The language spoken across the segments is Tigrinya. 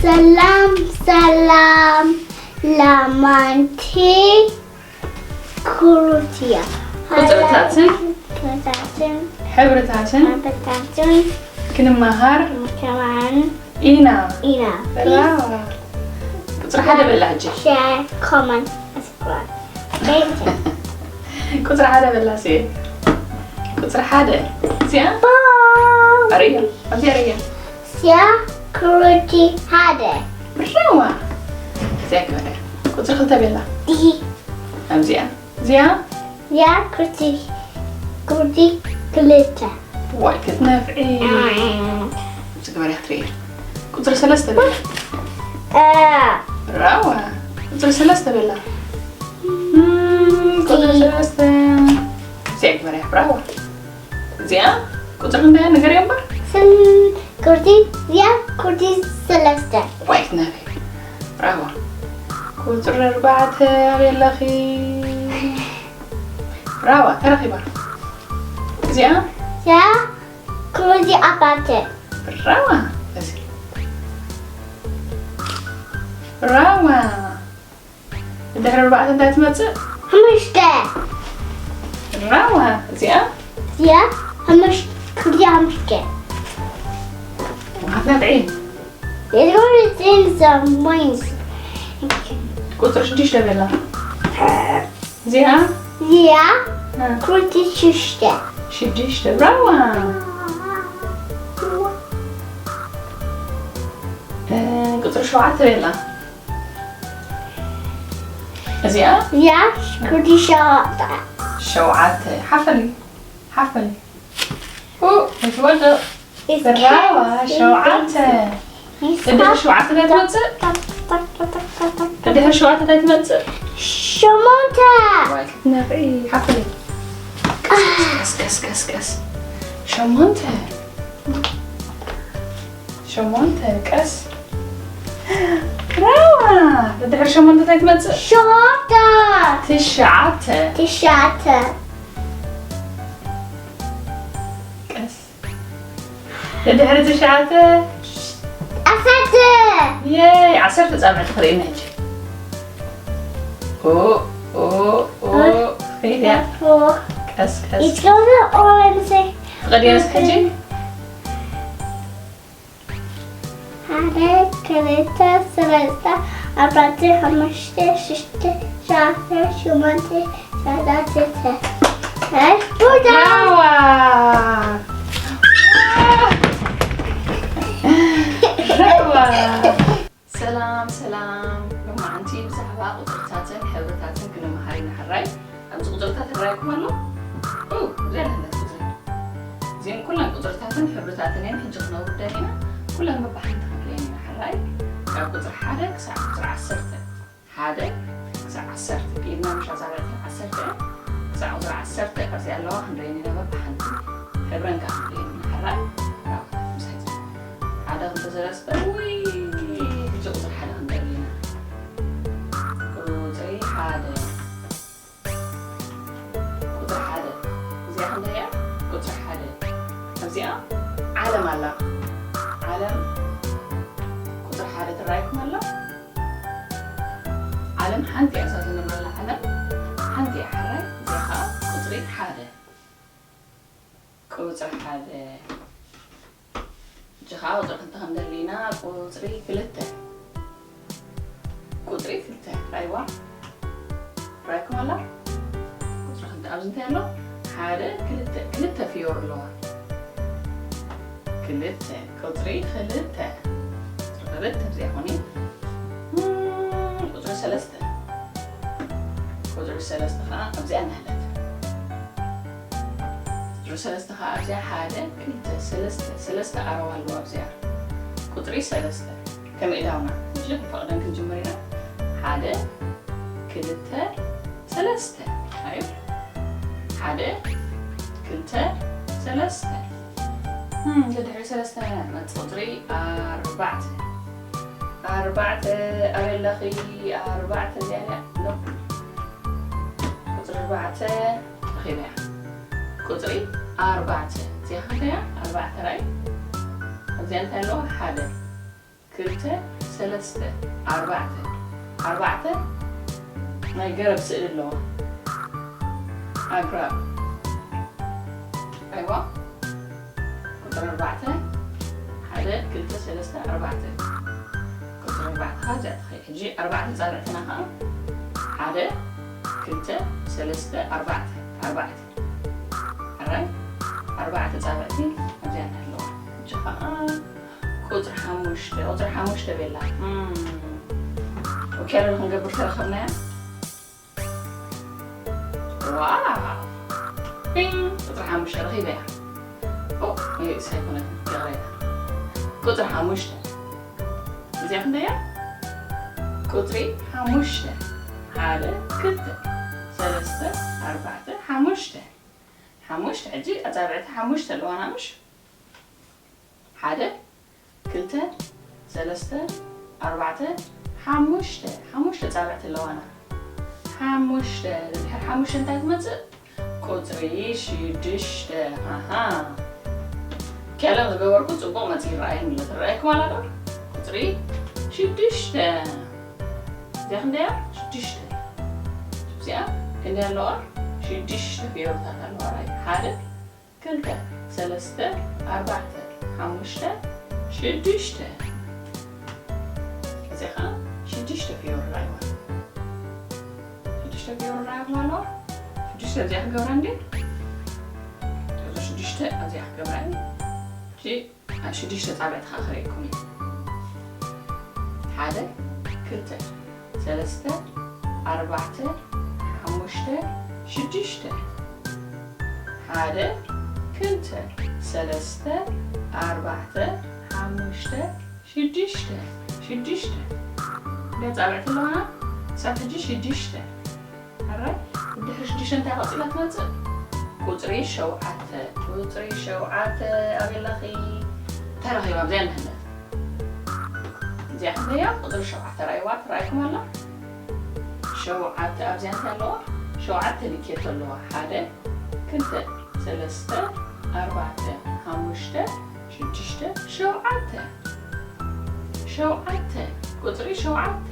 ሰላም ሰላም ላማንቲ ክሩትያ ቁፅርታትን ቁፅርታትን ሕብርታትን ሕብርታትን ክንመሃር ከማን ኢና። ኢና። ብራቮ። ቁፅሪ ሓደ በላ ሕጂ። Share, comment, subscribe. Thank you. ቁፅሪ ሓደ በላ ሲ። ቁፅሪ ሓደ እዚኣ Bye. ኣርእያ። ኣብዚኣ ኣርእያ። ያ ክሩቲ ሓደ ብራዋ። እዚኣ ክበዳ። ቁፅሪ ክልተ በላ። ዲ ኣብዚኣ እዚኣ ያ ክሩቲ ክሩቲ ክልተ ዋይ ክትነፍዒ። እዚ ግበርያ ክትርኢ። ቁፅሪ ሰለስተ በላ። እ፣ ብራዋ። ቁፅሪ ሰለስተ በላ። እም፣ ቁፅሪ ሰለስተ። እዚኣ ግበርያ። ብራዋ። እዚኣ ቁፅሪ ክንደያ ንገርያ እምበር። ስም ክሩቲ ያ ክሩቲ ሰለስተ ዋይ ክትነፍዒ። ብራዋ። ቁፅሪ ኣርባዕተ ኣበይ ኣለኺ? ብራዋ። ተረኺባ። እዚኣ ያ ክሩቲ ኣባተ ብራዋ። እዚ ብራዋ። ድሕሪ ኣርባዕተ እንታይ ትመፅእ? ሓሙሽተ ብራዋ። እዚኣ ያ ሓሙሽ ክሩቲ ሓሙሽተ ዋት ነፍዒ። It's going to change some points. ቁፅሪ ሽዱሽተ በላ። እዚኣ ያ እ፣ ክሩቲ ሽሽተ ሽዱሽተ። ብራዋ። እ፣ ቁፅሪ ሸውዓተ በላ። እዚኣ ያ ክሩቲ ሸውዓተ ሸውዓተ። ሓፈሊ ሓፈሊ። ኡ፣ ኣይትወድቕ። ብራዋ። ሸውዓተ። ድድሕሪ ሸውዓተ እንታይ ትመፅእ? ድድሕሪ ሸውዓተ እንታይ ትመፅእ? ሸሞንተ ዋይ ክትነፍዒ። ሓፈሊ። ቀስ ቀስ ቀስ ቀስ። ሸሞንተ። ሸሞንተ። ቀስ። ብራዋ። ድድሕሪ ሸሞንተ እንታይ ትመፅእ? ሸሞንተ ትሽዓተ። ትሽዓተ ቀስ። ድድሕሪ ትሽዓተ ዓሰርተ የይ ዓሰርተ ፃምዕቲ ክርእየና ሕጂ። ኦ ኦ ኦ ከይድያ። ፎር ቀስ ቀስ It's going to orange. ትቐድያ ሕጂ። ሓደ ክልተ ሰለስተ ኣርባዕተ ሓሙሽተ ሽሽተ ሸዓተ ሸሞንተ ሸዓተ ሸተ ቡዳ ብራዋ። ብራዋ። ሰላም ሰላም። ሎማዓንቲ ብዛዕባ ቁፅርታትን ሕብርታትን ክንመሃር ኢና። ሕራይ ኣብዚ ቁፅርታት ይረኣየኩም ኣሎ። ኡ፣ እዚኣ ናት ቁፅሪ። እዚአን ኩለን ቁፅርታትን ሕብርታትን እየን። ሕጂ ክነውርደን ኢና። ኩለን በብሓንቲ ክንርእየን ኢና። ሕራይ ካብ ቁፅሪ ሓደ ክሳብ ቁፅሪ ዓሰርተ። ሓደ ክሳብ ዓሰርተ ኢድና ምሽ ኣዛረብና ዓሰርተ ክሳብ ቁፅሪ ዓሰርተ ኣብዚ ኣለዋ ክንርእየን ኢና። በብሓንቲ ሕብረን ከዓ ክንርእየን ኢና። ሕራይ ናብታ ምሳይ ሓደ ክልተ ሰለስተ ውይ ሕጂ ቁፅሪ ሓደ ክንርኢ ኢና። ቁፅሪ ሓደ ቁፅሪ ሓደ እዚኣ ክንደይ እያ? ቁፅሪ ሓደ ኣብዚኣ ዓለም ኣላ። ዓለም ቁፅሪ ሓደ ትረኣየኩም ኣላ። ዓለም ሓንቲ እያ እዛ ዝነብረላ ዓለም ሓንቲ እያ። ሓራይ እዚኣ ከዓ ቁፅሪ ሓደ ቁፅሪ ሓደ እጂ ከዓ ቁፅሪ ክልተ ክንደሊ ኢና። ቁፅሪ ክልተ ቁፅሪ ክልተ ራይዋ ራይኩም ኣላ። ቁፅሪ ክልተ ኣብዚ እንታይ ኣሎ? ሓደ ክልተ ክልተ ፍዮር ኣለዋ። ክልተ ቁፅሪ ክልተ ቁፅሪ ክልተ እዚኣ ኾኒ ቁፅሪ ሰለስተ ቁፅሪ ሰለስተ ከዓ ኣብዚኣ እናሃለት ቁፅሪ ሰለስተ ከዓ ኣብዚኣ ሓደ ክልተ ሰለስተ ሰለስተ ኣረዋ ኣለዋ ኣብዚኣ ቁፅሪ ሰለስተ ከመይ ኢዳውና እሺ ፈቕደን ክንጅምር ኢና ሓደ ክልተ ሰለስተ ኣዩ ሓደ ክልተ ሰለስተ እም፣ ድሕሪ ሰለስተ መፅ ቁፅሪ ኣርባዕተ ኣርባዕተ ኣበይ ኣለኺ ኣርባዕተ እዚኣ እያ ኖ ቁፅሪ ኣርባዕተ ረኺበያ ቁፅሪ ኣርባዕተ እዚኣ ክንደያ ኣርባዕተ ራይ ኣብዚኣ እንታይ ኣለዋ ሓደ ክልተ ሰለስተ፣ ኣርባዕተ፣ ኣርባዕተ ናይ ገረብ ስእሊ ኣለዋ። ኣግራብ። ኣይዋ። ቁፅሪ ኣርባዕተ፣ ሓደ፣ ክልተ፣ ሰለስተ፣ ኣርባዕተ። ቁፅሪ ኣርባዕተ ኸዓ እዚኣ ትኸይድ። ሕጂ ኣርባዕተ ፃብዕትና ኸዓ ሓደ፣ ክልተ፣ ሰለስተ፣ ኣርባዕተ፣ ኣርባዕተ። ሕራይ ኣርባዕተ ፃብዕቲ ኣብዚኣ ኣለዋ። ሕጂ ኸዓ ቁፅሪ ሓሙሽተ፣ ቁፅሪ ሓሙሽተ ቤላ። እም። ኦኬ፣ ክንገብር ተረኸብናያ። ዋው! ቢንግ! ቁፅሪ ሓሙሽተ ረኺበያ። ኦ፣ ይቕሬታ። ቁፅሪ ሓሙሽተ። እዚኣ ክንደያ? ቁፅሪ ሓሙሽተ። ሓደ፣ ክልተ፣ ሰለስተ፣ ኣርባዕተ፣ ሓሙሽተ። ሓሙሽተ። ሕጂ ኣፃብዕቲ ሓሙሽተ ኣለዋና፣ ምሽ? ሓደ፣ ክልተ፣ ሰለስተ፣ ኣርባዕተ፣ ሓሙሽተ። ሓሙሽተ ፃብዕቲ ኣለዋና። ሓሙሽተ። ድሕሪ ሓሙሽተ እንታይ ትመፅእ? ቁፅሪ ሽዱሽተ። ኣሃ። ከለም ዝገበርኩ ፅቡቕ መፂ ይረኣየኒ ኣሎ። ትረኣየኩም ኣላ ዶ? ቁፅሪ ሽዱሽተ። እዚኣ ክንደያ? ሽዱሽተ። እዚኣ ክንደይ ኣለዋ? ሽዱሽተ ፍዮርታት ኣለዋ። ራይ ሓደ፣ ክልተ፣ ሰለስተ፣ ኣርባዕተ፣ ሓሙሽተ፣ ሽዱሽተ። እዚኣ ኸዓ ሽዱሽተ ፍዮሪ ራይዋ። ሽዱሽተ ፍዮሪ ራይዋ ኣለዋ። ሽዱሽተ እዚኣ ክገብራ እንዴ? እዚ ሽዱሽተ እዚኣ ክገብራ እየ። እሺ፣ ኣብ ሽዱሽተ ፃብዕቲ ኸዓ ክርእየኩም እየ። ሓደ፣ ክልተ፣ ሰለስተ፣ ኣርባዕተ፣ ሓሙሽተ፣ ሽዱሽተ። ሓደ፣ ክልተ፣ ሰለስተ፣ ኣርባዕተ፣ ሓሙሽተ፣ ሽዱሽተ። ሽዱሽተ። ገ ፃብዕቲ ኣለዋና? ክሳብ ሕጂ ሽዱሽተ። ሕራይ፣ ድሕሪ ሽዱሽተ እንታይ ቀፂላ ትመፅእ? ቁፅሪ ሸውዓተ። ቁፅሪ ሸውዓተ ኣበይ ኣለኺ? ተረኺባ ኣብዚኣ እንህለት። እዚኣ ክንደያ? ቁፅሪ ሸውዓተ ራይዋ፣ ትራይኩም ኣላ? ሸውዓተ ኣብዚኣ እንታይ ኣለዋ? ሸውዓተ ልኬቶ ኣለዋ። ሓደ፣ ክልተ፣ ሰለስተ፣ ኣርባዕተ፣ ሓሙሽተ፣ ሽዱሽተ፣ ሸውዓተ። ሸውዓተ። ቁፅሪ ሸውዓተ።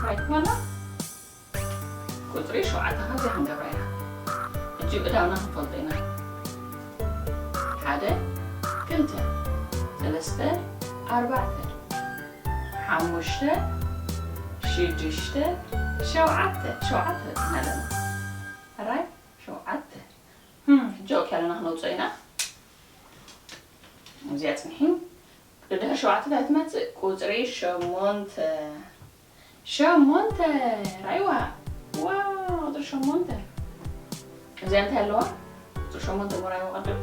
ራይኩም ኣላ? ቁፅሪ ሸውዓተ ካብዚኣ ክንገብራ ኢና። ሕጂ ብእዳውና ክንፈልጦ ኢና። ሓደ፣ ክልተ፣ ሰለስተ፣ ኣርባዕተ፣ ሓሙሽተ፣ ሽዱሽተ፣ ሸውዓተ። ሸውዓተ በፂሕና ኣለና። ሕራይ ሸውዓተ። ህም፣ ሕጂ ኦኬ ኣለና፣ ክነውፅኦ ኢና። እዚኣ ፅንሒ። ድሕሪ ሸውዓተ እንታይ ትመፅእ? ቁፅሪ ሸሞንተ። ሸሞንተ። ራይዋ። ዋው፣ ቁፅሪ ሸሞንተ። እዚኣ እንታይ ኣለዋ? ቁፅሪ ሸሞንተ እሞ ራይዋ ቅድም።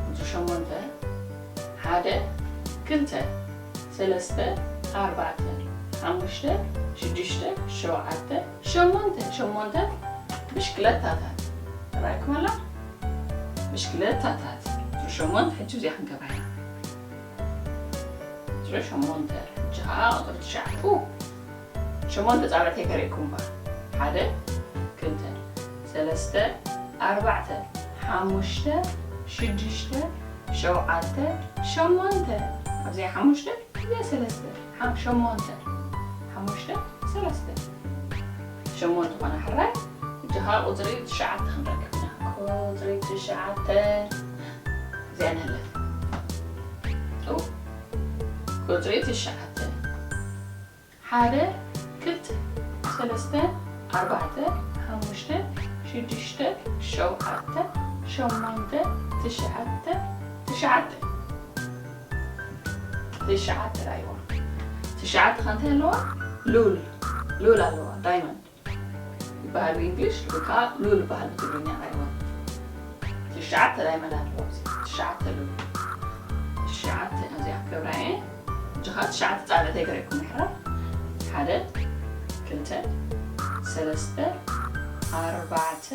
ቁፅሪ ሸሞንተ። ሓደ፣ ክልተ፣ ሰለስተ፣ ኣርባዕተ፣ ሓሙሽተ፣ ሽዱሽተ፣ ሸውዓተ፣ ሸሞንተ። ሸሞንተ ብሽክለታታት። ራይኩም ኣላ? ብሽክለታታት። ቁፅሪ ሸሞንተ ሕጂ እዚኣ ክንገብራ ኢና። ቁፅሪ ሸሞንተ። ሕጂ ኸዓ ቁፅሪ ትሽዓተ። ኡ! ሸሞንተ ፃብዕተይ ከርእየኩም እባ። ሓደ፣ ክልተ፣ ሰለስተ፣ ኣርባዕተ፣ ሓሙሽተ፣ ሽዱሽተ፣ ሸውዓተ፣ ሸሞንተ። ኣብዚኣ ሓሙሽተ፣ ኣብዚኣ ሰለስተ። ሓ-፣ ሸሞንተ። ሓሙሽተ፣ ሰለስተ። ሸሞንተ ኾነ ሕራይ። ሕጂ ኸዓ ቁፅሪ ትሽዓተ ክንረክብ ኢና። ቁፅሪ ትሽዓተ። እዚኣ ንሕለፍ። ኡ፣ ቁፅሪ ትሽዓተ። ሓደ፣ ክልተ፣ ሰለስተ፣ ኣርባዕተ፣ ሓሙሽተ፣ ሽዱሽተ፣ ሸውዓተ፣ ሸሞንተ፣ ትሽዓተ፣ ትሽዓተ። ትሽዓተ ራይዋ። ትሽዓተ ከ እንታይ ኣለዋ? ሉል። ሉል ኣለዋ። ዳይመንድ ይበሃል ብእንግሊሽ፣ ወይ ከዓ ሉል ይበሃል ብትግርኛ። ራይዋ። ትሽዓተ ዳይመንድ ኣለዋ። ትሽዓተ ሉል። ትሽዓተ እዚኣ ክገብራ እየ። እጂ ኸዓ ትሽዓተ ፃብዕተይ ገረኩም ይሕራ። ሓደ፣ ክልተ፣ ሰለስተ፣ ኣርባዕተ፣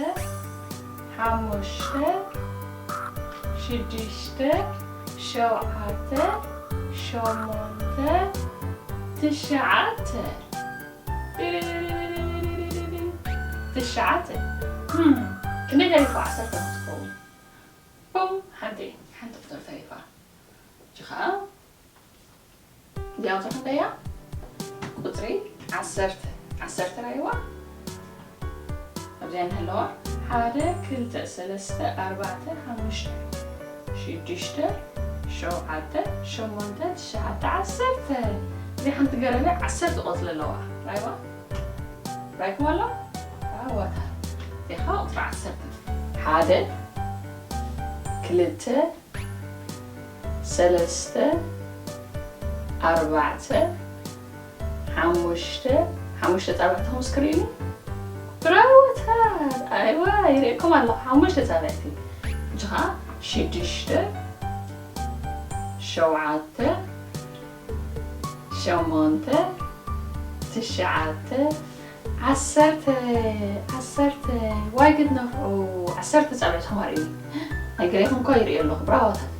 ሓሙሽተ፣ ሽዱሽተ፣ ሸውዓተ፣ ሸሞንተ፣ ትሽዓተ። ትሽዓተ። ህም፣ ክንደይ ተሪፉ ዓሰርተ ክትከውን? ቡም፣ ሓንቲ፣ ሓንቲ ቁፅሪ ተሪፋ። እጂ እዚኣ ቁፅሪ ክንደይ እያ? ቁፅሪ ዓሰርተ። ዓሰርተ ራይዋ ኣብዚኣ እንህለዋ ሓደ፣ ክልተ፣ ሰለስተ፣ ኣርባዕተ፣ ሓሙሽተ፣ ሽዱሽተ፣ ሸውዓተ፣ ሸሞንተ፣ ትሽዓተ፣ ዓሰርተ። እዚ ሓንቲ ገረብ እያ፣ ዓሰርተ ቆፅሊ ኣለዋ። ራይዋ ራይኩም ኣሎ ኣዋታ። እዚኻ ቁፅሪ ዓሰርተ። ሓደ፣ ክልተ፣ ሰለስተ፣ ኣርባዕተ፣ ሓሙሽተ። ሓሙሽተ ፃብዕትኹም እስክሪኑ። ብራወታት። ኣይዋ፣ ይርእየኩም ኣለኹ። ሓሙሽተ ፃብዕቲ። እጂ ኸዓ ሽዱሽተ፣ ሸውዓተ፣ ሸሞንተ፣ ትሽዓተ፣ ዓሰርተ። ዓሰርተ። ዋይ ግድ ነፍዑ። ዓሰርተ ፃብዕትኹም ኣርእዩኒ። ናይ ገሌኹም እኳ ይርእየ ኣለኹ። ብራዋታት።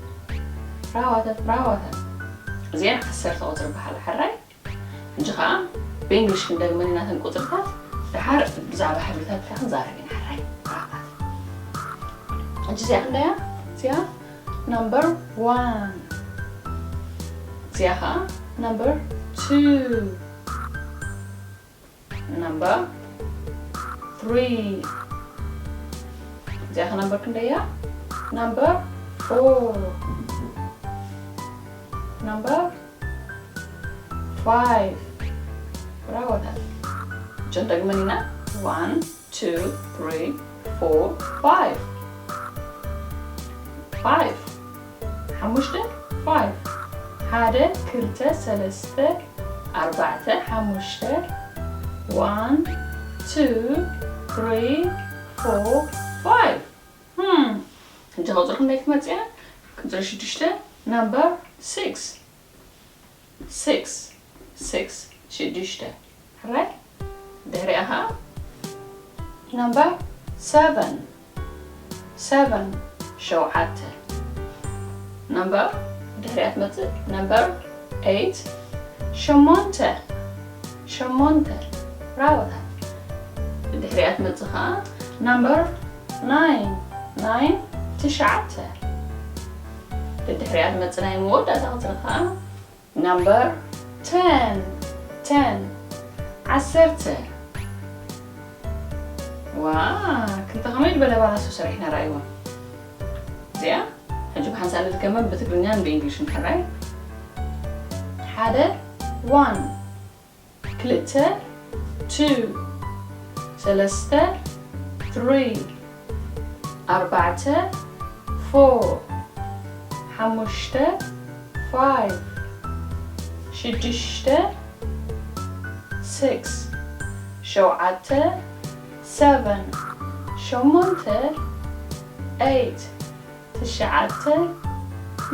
ብራዋታት፣ ብራዋታት። እዚአን ዓሰርተ ቁፅሪ በሃላ። ሕራይ? ሕጂ ኸዓ ብእንግሊሽ ክንደግመን ኢና እተን ቁፅርታት። ድሓር ብዛዕባ ሕብርታት ከዓ ክንዛረብ ኢና። ሕራይ? ብራዋታት። ሕጂ እዚኣ ክንደያ? እዚኣ number one። እዚኣ ኸዓ number two። Number three። እዚኣ ኸ number ክንደይ እያ? Number four። Number five። ብራቮታት። እጆን ደግመን ኢና። One, two, three, four, five። Five። ሓሙሽተ፣ five። ሓደ፣ ክልተ፣ ሰለስተ፣ ኣርባዕተ፣ ሓሙሽተ። One, two, three, four, five። Hmm። ሕጂ ቁፅሪ ክንደይ ክትመፅእ እያ? ቁፅሪ ሽዱሽተ፣ number six። Six፣ six፣ ሽዱሽተ። ሕራይ? ድሕሪኣ ኸዓ number seven። Seven፣ ሸውዓተ። Number ድሕሪኣ ትመፅእ፣ number eight፣ ሸሞንተ። ሸሞንተ። ብራቮታት። ድሕሪኣ ትመፅእ ኸዓ number nine። Nine፣ ትሽዓተ። ድሕሪኣ ትመፅእ ናይ መወዳእታ ቁፅሪ ኸዓ number ten። Ten፣ ዓሰርተ። ዋ፣ ክልተ ከመይ ዝበለ ባላሶ ሰሪሕና ረኣይዋ። እዚኣ ሕጂ ብሓንሳእ ንድገመን ብትግርኛን ብእንግሊሽን ሕራይ። ሓደ፣ one። ክልተ፣ two። ሰለስተ፣ three። ኣርባዕተ፣ four። ሓሙሽተ፣ five። ሽዱሽተ፣ six። ሸውዓተ፣ seven። ሸሞንተ፣ eight። ትሽዓተ፣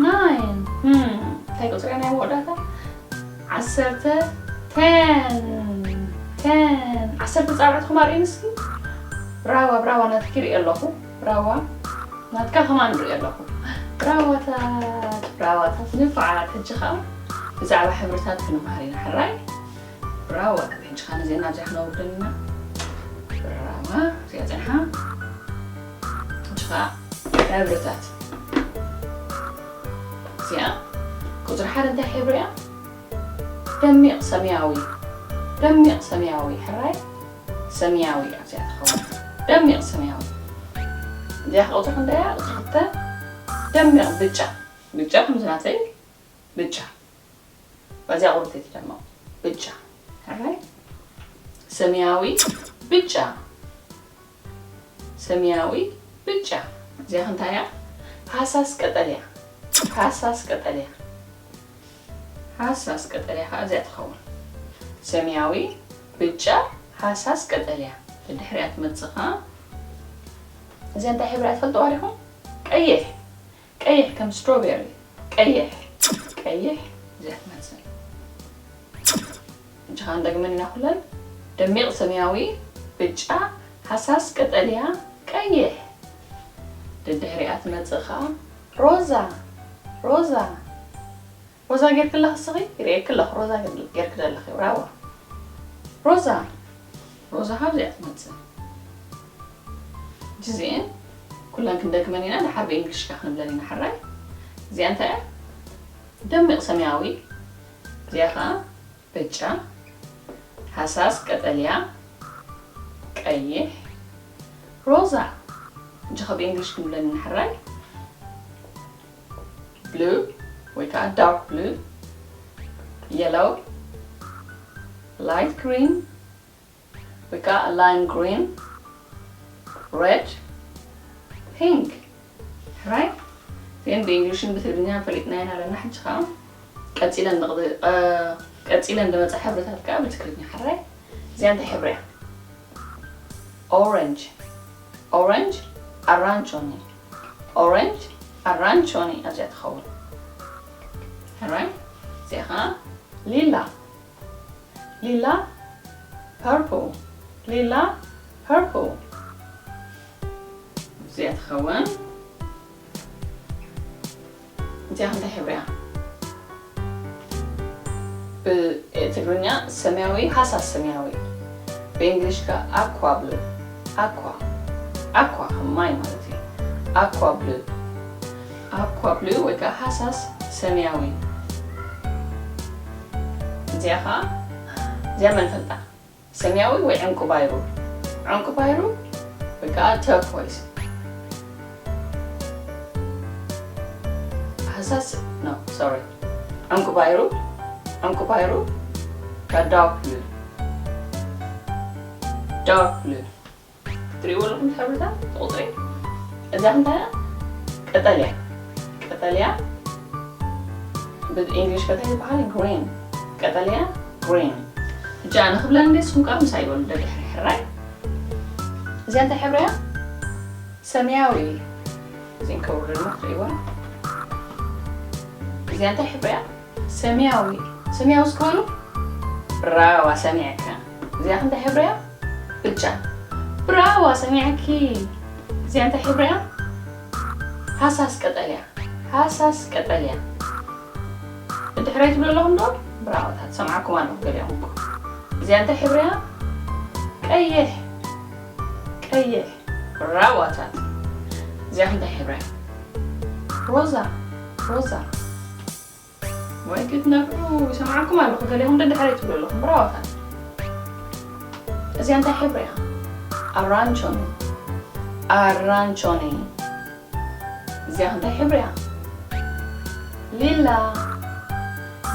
nine። Hmm፣ እንታይ ቁፅሪ እያ ናይ መወዳእታ? ዓሰርተ፣ ten። Ten። ዓሰርተ ፃብዕትኹም ኣርእዩኒ እስኪ። ብራዋ፣ ብራዋ፣ ናትኪ ርኢ ኣለኹ። ብራዋ፣ ናትካ ከማን ርኢ ኣለኹ። ብራዋታት፣ ብራዋታት፣ ንፉዓት። ሕጂ ኸዓ ብዛዕባ ሕብርታት ክንመሃር ኢና። ሕራይ? ብራዋ። ሕጂ ኸዓ ነዚአን ናብዚኣ ክነውርደን ኢና። ብራዋ። እዚኣ ጸንሓ። ሕጂ ኸዓ ሕብርታት። እዚኣ ቁጽሪ ሓደ እንታይ ሕብሪ እያ? ደሚቕ ሰማያዊ። ደሚቕ ሰማያዊ። ሕራይ? ሰማያዊ እያ እዚኣ ትኸውን። ደሚቕ ሰማያዊ። እዚኣ ቁጽሪ ክንደይ እያ? ቁጽሪ ክልተ። ደሚቕ ብጫ። ብጫ ከምዚ ናተይ ብጫ። በዚኣ ቁርተይ ትደምቕ። ብጫ። ሕራይ? ሰማያዊ ብጫ። ሰማያዊ ብጫ። እዚኣ ከ እንታይ እያ? ሃሳስ ቀጠልያ። ሃሳስ ቀጠልያ። ሃሳስ ቀጠልያ ከኣ እዚኣ ትኸውን። ሰማያዊ ብጫ ሃሳስ ቀጠልያ። ብድሕሪኣ ትመጽእ ከኣ እዚኣ እንታይ ሕብሪ እያ ትፈልጥዋ ዲኹም? ቀይሕ። ቀይሕ ከም ስትሮቤሪ። ቀይሕ። ቀይሕ እዚኣ ትመጽእ። ሕጂ ኸኣ ንደግመን ኢና ኩለን። ደሚቕ ሰማያዊ፣ ብጫ፣ ሃሳስ ቀጠልያ፣ ቀይሕ። ደድሕሪኣ ትመጽእ ኸኣ ሮዛ። ሮዛ። ሮዛ ጌርኪ ኣለኺ እስኺ? ይርእየኪ ኣለኹ ሮዛ ጌርኪ ዘለኺ። ብራቮ። ሮዛ። ሮዛ ካብዚኣ ትመጽእ። እዚኤን ኩለን ክንደግመን ኢና፣ ድሓር ብእንግሊሽ ከ ክንብለን ኢና። ሕራይ? እዚኣ እንታይ እያ? ደሚቕ ሰማያዊ፣ እዚኣ ኸዓ ብጫ፣ ሃሳስ ቀጠልያ፣ ቀይሕ፣ ሮዛ። እጂ ኸብ እንግሊሽ ክንብለኒ ንሕራይ። ብሉ ወይ ከዓ ዳርክ ብሉ፣ የሎው፣ ላይት ግሪን ወይ ከዓ ላይም ግሪን፣ ሬድ፣ ፒንክ። ሕራይ እዚአን ብእንግሊሽን ብትግርኛ ፈሊጥናየን ኣለና። ሕጂ ከዓ ቀፂለን ንቕፅ- እ፣ ቀፂለን ዝመፃ ሕብርታት ከዓ ብትግርኛ። ሕራይ እዚኣ እንታይ ሕብሪ እያ? ኦረንጅ። ኦረንጅ ኣራንቾኒ። ኦረንጅ ኣራንቾኒ ኣብዚኣ ትኸውን። ሕራይ እዚኣ ከዓ ሊላ። ሊላ ፐርፕል። ሊላ ፐርፕል እዚኣ ትኸውን። እዚኣ እንታይ ሕብሪ እያ? ብትግርኛ ሰማያዊ፣ ሃሳስ ሰማያዊ። ብእንግሊሽ ከ ኣኳ ብሉ። ኣኳ፣ ኣኳ ከም ማይ ማለት እዩ። ኣኳ ብሉ፣ ኣኳ ብሉ ወይ ከዓ ሃሳስ ሰማያዊ። እዚኣ ከዓ እዚኣ መን ፈልጣ? ሰማያዊ ወይ ዕንቁ ባይሩ? ዕንቁ ባይሩ ወይ ከዓ ተርኮይስ። ሃሳስ፣ ኖ፣ ሶሪ። ዕንቁ ባይሩ፣ ዕንቁ ባይሩ፣ ዳርክ ብሉ፣ ዳርክ ብሉ። ትሪእዎ ኣለኹም ሕብርታት ቁፅሪ። እዛ እንታይ እያ? ቀጠልያ። ቀጠልያ ብእንግሊሽ ከ እንታይ ይበሃል? ግሪን። ቀጠልያ ግሪን። እጃ ኣነ ክብለን እንደ ንስኹም ከዓ ምሳይ ይበሉ ደድሕሪ። ሕራይ እዚኣ እንታይ ሕብሪ እያ? ሰማያዊ። እዚን ከውርድ ድማ ትሪእዋ። እዚኣ እንታይ ሕብሪ እያ? ሰማያዊ። ሰማያዊ እስኪ በሉ። ብራዋ ሰሚዐካ። እዚኣ እንታይ ሕብሪ እያ? ብጫ። ብራዋ ሰሚዐኪ። እዚኣ እንታይ ሕብሪ እያ? ሃሳስ ቀጠልያ። ሃሳስ ቀጠልያ። ብድሕረይ ትብሉ ኣለኹም ዶ? ብራዋታት ሰምዓኩም ኣለኹ ገሊኦም እኮ። እዚኣ እንታይ ሕብሪ እያ? ቀይሕ። ቀይሕ። ብራዋታት። እዚኣ እንታይ ሕብሪ እያ? ሮዛ። ሮዛ። ወይ ክትነፍዑ ይሰምዓኩም ኣለኹ ገሊኹም ደድሕረይ ትብሉ ኣለኹም። ብራዋታት። እዚኣ እንታይ ሕብሪ እያ? ኣራንቾኒ። ኣራንቾኒ። እዚኣ እንታይ ሕብሪ እያ? ሊላ።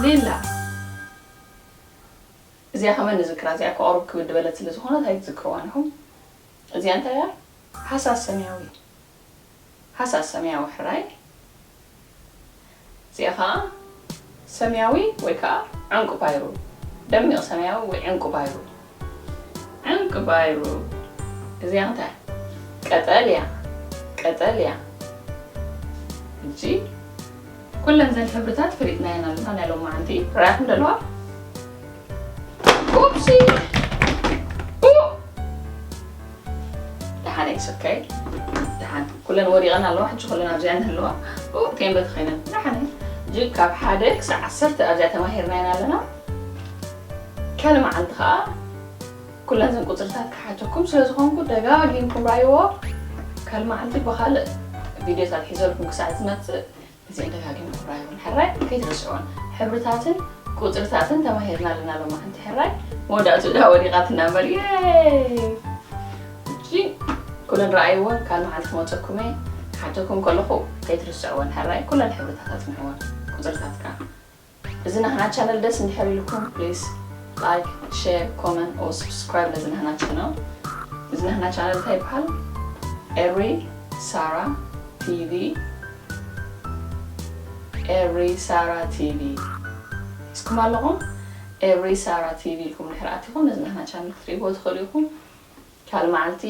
ሊላ። እዚኣ ከመን ንዝክራ፣ እዚኣ እኮ ቁሩብ ክብድ በለት ስለ ዝኾነት ኣይትዝክርዋን ኢኹም። እዚኣ እንታይ እያ? ሃሳስ ሰማያዊ። ሃሳስ ሰማያዊ። ሕራይ እዚኣ ኸዓ ሰማያዊ ወይ ከዓ ዕንቁ ባይሩ። ደሚቕ ሰማያዊ ወይ ዕንቁ ባይሩ። ዕንቁ ባይሩ። እዚኣ እንታይ? ቀጠልያ። ቀጠልያ። እጂ ኩለን ዘን ሕብርታት ፈሊጥናየን ኣለና ናይ ሎማዓንቲ። ርኣኹም ደለዋ? ኡፕሲ! ኡ! ደሓነይ፣ it's okay። ደሓን። ኩለን ወዲቐን ኣለዋ፣ ሕጂ ኩለን ኣብዚኣ ንህልዋ። ኡ፣ ቴምበ ተኸይነን። ደሓነይ። ሕጂ ካብ ሓደ ክሳብ ዓሰርተ ኣብዚኣ ተማሂርናየን ኣለና። ካልእ መዓልቲ ኸዓ ኩለን ዘን ቁፅርታት ክሓተኩም ስለ ዝኾንኩ ደጋጊምኩም ርኣይዎ። ካልእ መዓልቲ ብኻልእ ቪድዮታት ሒዘልኩም ክሳዕ ዝመፅእ እዚአን ደጋጊምኩም ርኣይወን። ሕራይ ከይትርስዕወን። ሕብርታትን ቁፅርታትን ተማሂርና ኣለና ሎማዓንቲ። ሕራይ መወዳእትኡ ድኣ ወዲቓትና እምበር። የይ! ሕጂ ኩለን ረኣይወን፣ ካልእ መዓልቲ ክመፀኩም እየ። ክሓተኩም ከለኹ ከይትርስዕወን። ሕራይ ኩለን ሕብርታት ኣፅንዕወን፣ ቁፅርታት ከዓ። እዚ ናህና ቻነል ደስ እንድሕር ኢልኩም ፕሊዝ ላይክ፣ ሼር፣ ኮመንት ኦር ሰብስክራይብ ነዚ ናህና ቻነል። እዚ ናህና ቻነል እንታይ ይበሃል? ኤሪ ሳራ ቲቪ። ኤሪ ሳራ ቲቪ። እስኩም ኣለኹም? ኤሪ ሳራ ቲቪ ኢልኩም ድሕሪ ኣቲኹም ነዚ ናህና ቻነል ክትሪእዎ ትኽእሉ ኢኹም። ካልእ መዓልቲ